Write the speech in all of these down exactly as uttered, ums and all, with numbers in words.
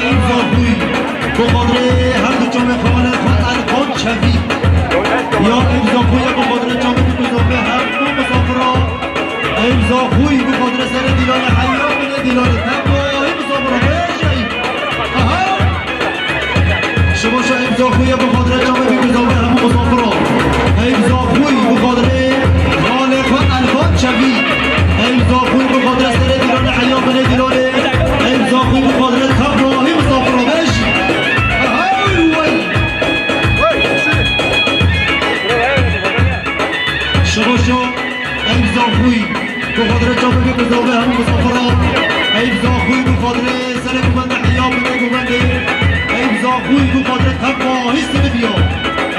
Îmza xwî bi xatirê her du çavê xalê xwe Erkan Çevî. Ya îmza xwî ya bi xatirê çavê bi guzavê hemû misafira. Îmza xwî bi xatirê serê dîlanê heya binê dîlanê tevayî misafira bêje. Aha! Şivaşa îmza xwî ya bi xatirê çavê bi guzavê hemû misafira. Îmza xwî bi xatirê xalê xwe Erkan Çevî. Îmza xwî bi xatirê serê dîlanê heya binê dîlanê. Îmza xwî bi xatirê tevahî misafira bêje. Hey wey! Şivaşa îmza xwî bi xatirê çavê bi guzavê hemû misafira. Îmza xwî bi xatirê serê guvendê heya binê guvendê. Îmza xwî bi xatirê tevahî Silivya.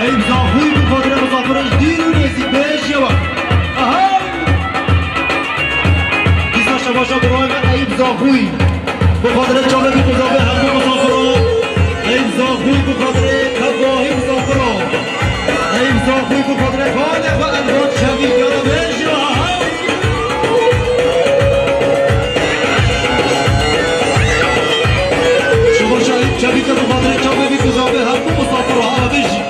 Îmza xwî bi xatirê misafira ji dîr û nêzîk bêje we. Aha! Dîsa şevaşa birayê me Eyûp Zaxûyî. Bi xatirê çavê bi guzavê hemû misafira. Eyûp Zaxûyî bi xatirê tevahî misafira. Eyûp Zaxûyî bi xatirê xalê xwe Erkan Çevî ya da bêje. Şevaşa Eyûp Çevî ke bi xatirê çavê bi guzavê hemû misafira. Ha bêjî.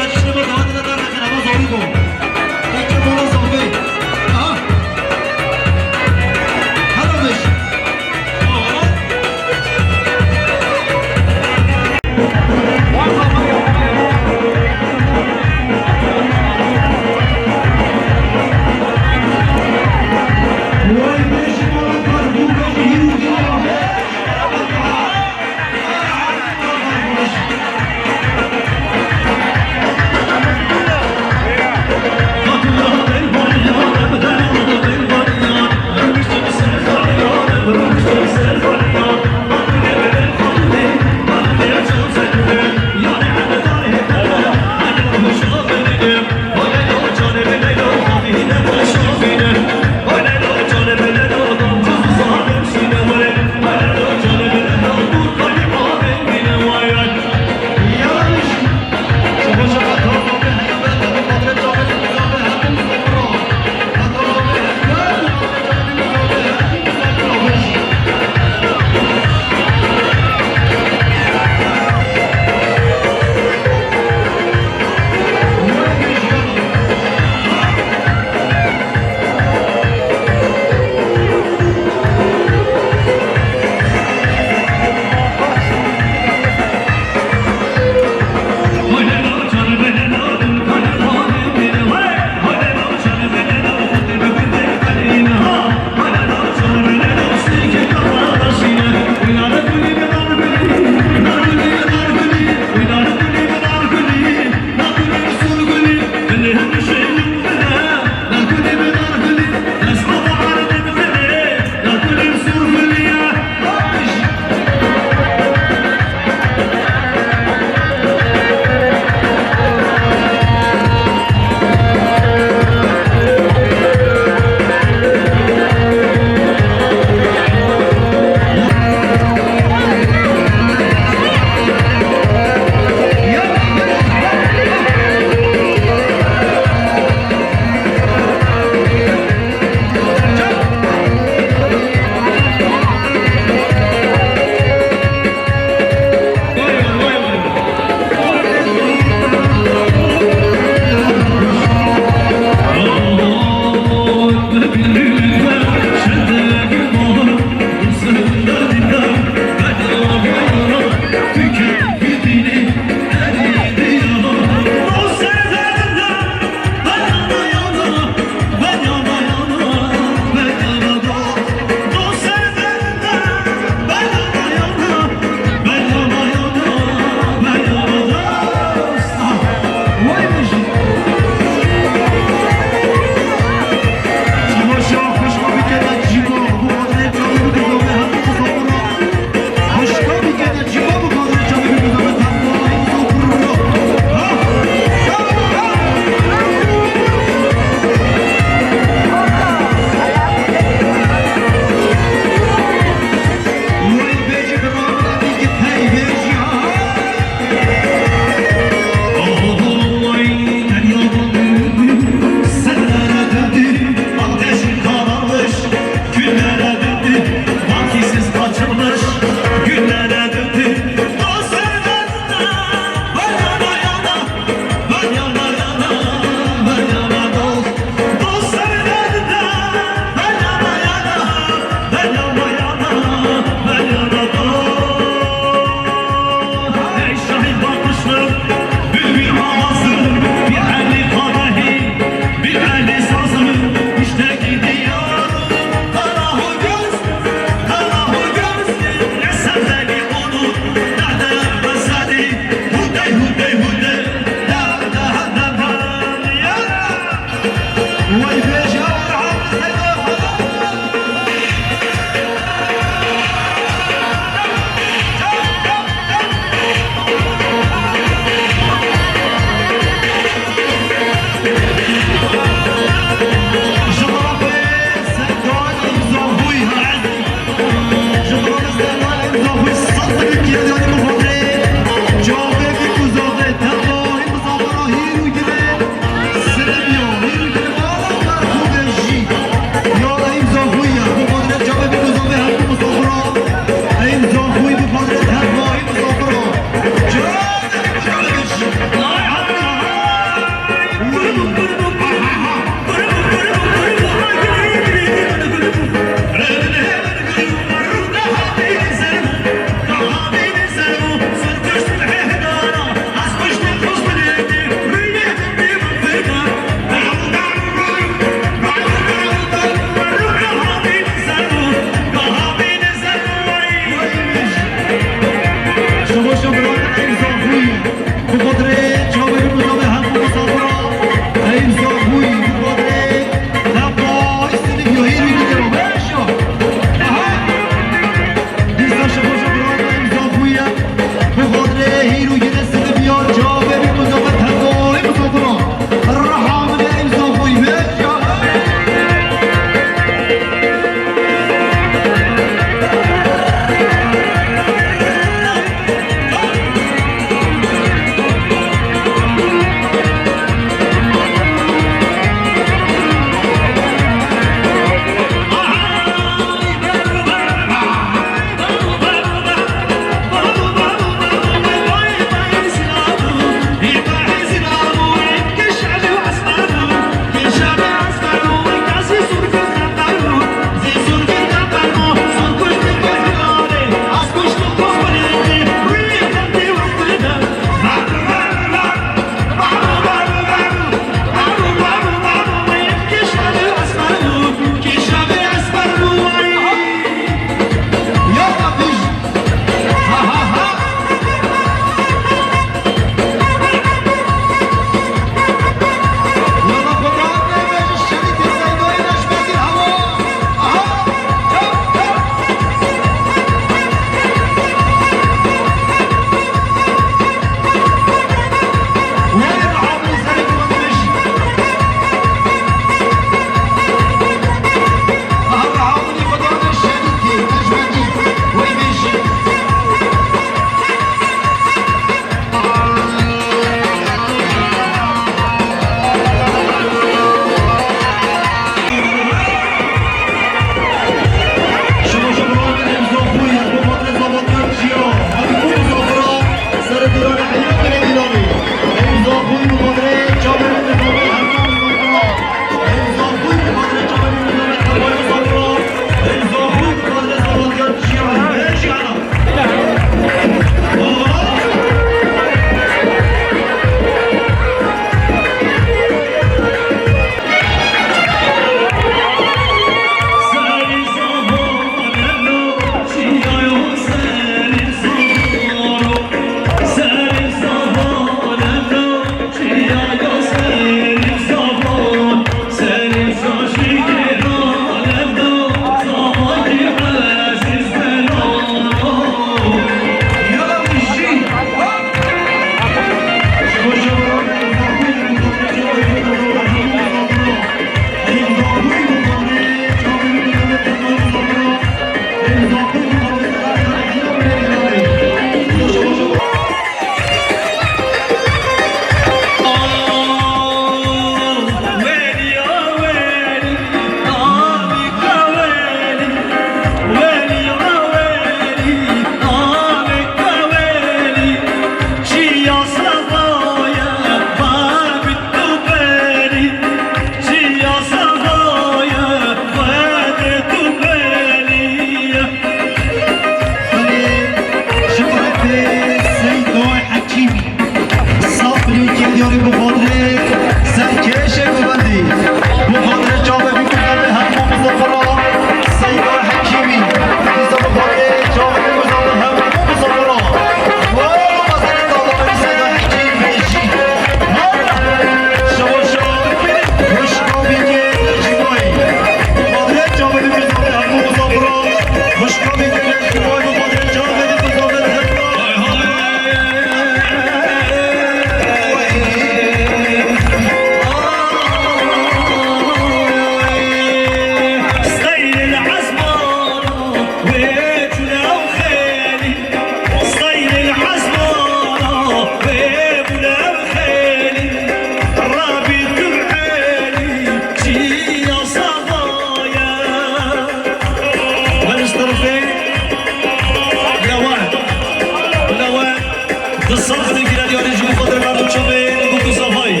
Safirê gireliyarê ji bo xatirê merdim çavê Bûk û Zavayî.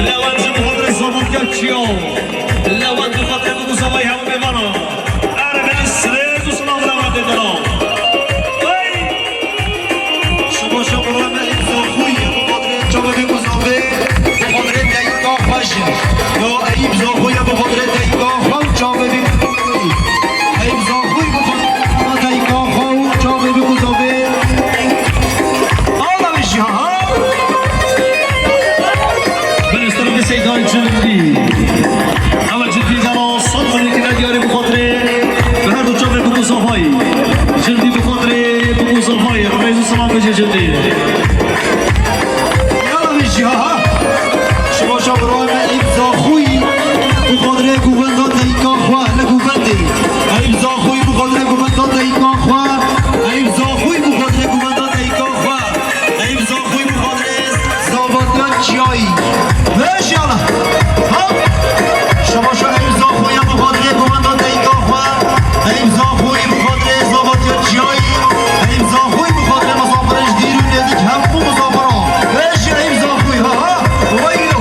Lewend ji bo xatirê Zavodya Çiyaw. Lewend ji bo xatirê Bûk û Zavayî hemû mêvana. Ermenî sirêz û silav lewendê dera. Hey! Şima şema rame îmza xwe ye bo xatirê çavê Bûk û Zavê, bo xatirê dayika xwe jî. Ya ey îmza xwe ye bo xatirê dayika xwe û çavê Bûk û Zavê. Ey îmza xwe bo xatirê dayika xwe û çavê Bûk û Zavê. Ala bijî ha. Belê, serokê Seydayê Cindî. Ew Cindî dana sed milî kine diyarê bi xatirê bi her du çavê Bûk û Zavayî. Cindî bi xatirê Bûk û Zavayî. Rêz û selam bêje Cindî. Yala bijî ha. Şima şema rame îmza xwe bo xatirê guvendan dayika xwe, li guvendê. Ey îmza xwe bo xatirê guvendan dayika xwe. Ey îmza xwe bo xatirê guvendan dayika xwe. Ey îmza xwe bo xatirê Zavodya Çiyayî. Vêjî yala. Ha? Şima şema ey îmza xwe bo xatirê guvendan dayika xwe. Ey îmza xwe bo xatirê Zavodya Çiyayî. Ey îmza xwe bo xatirê misafirên ji dîr û nêzik hemû misafiran. Vêjî ey îmza xwe ha, ha. Weylo.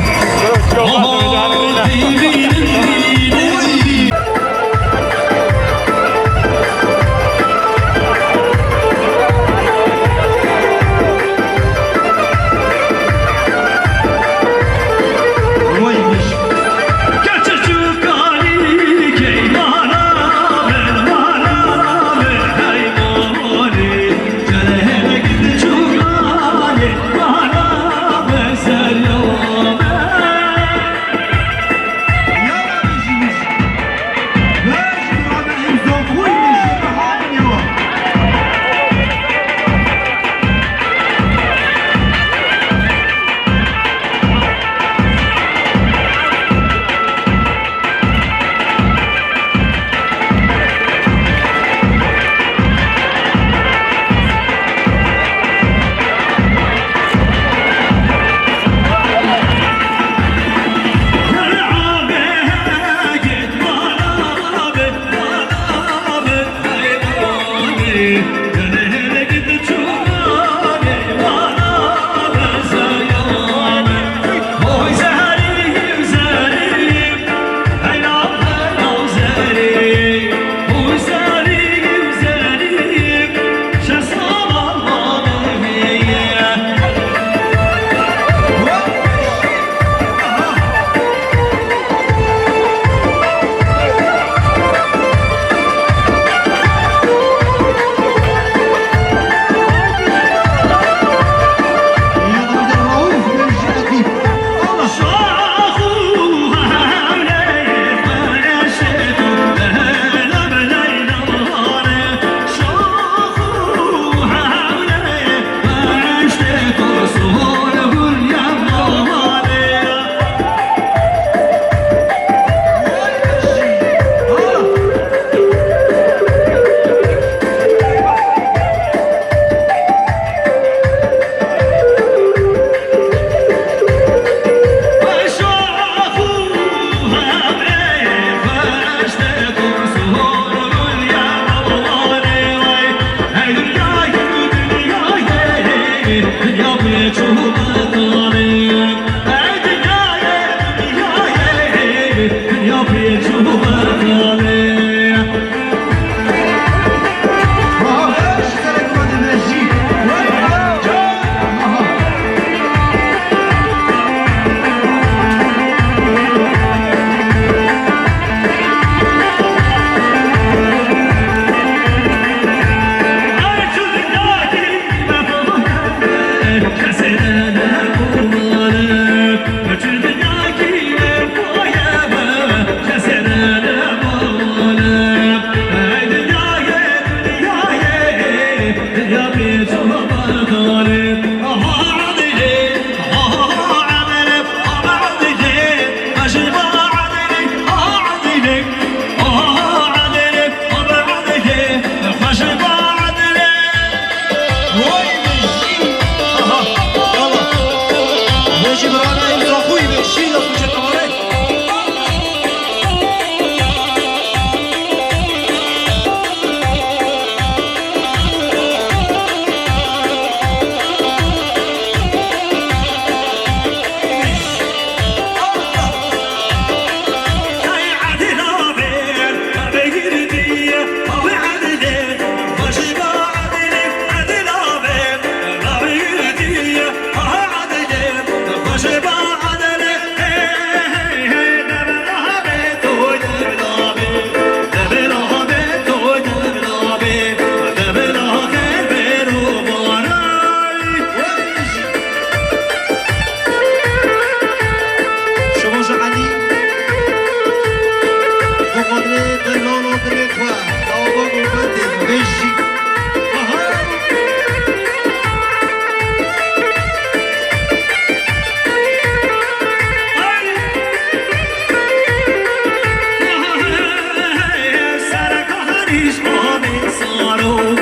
Yo,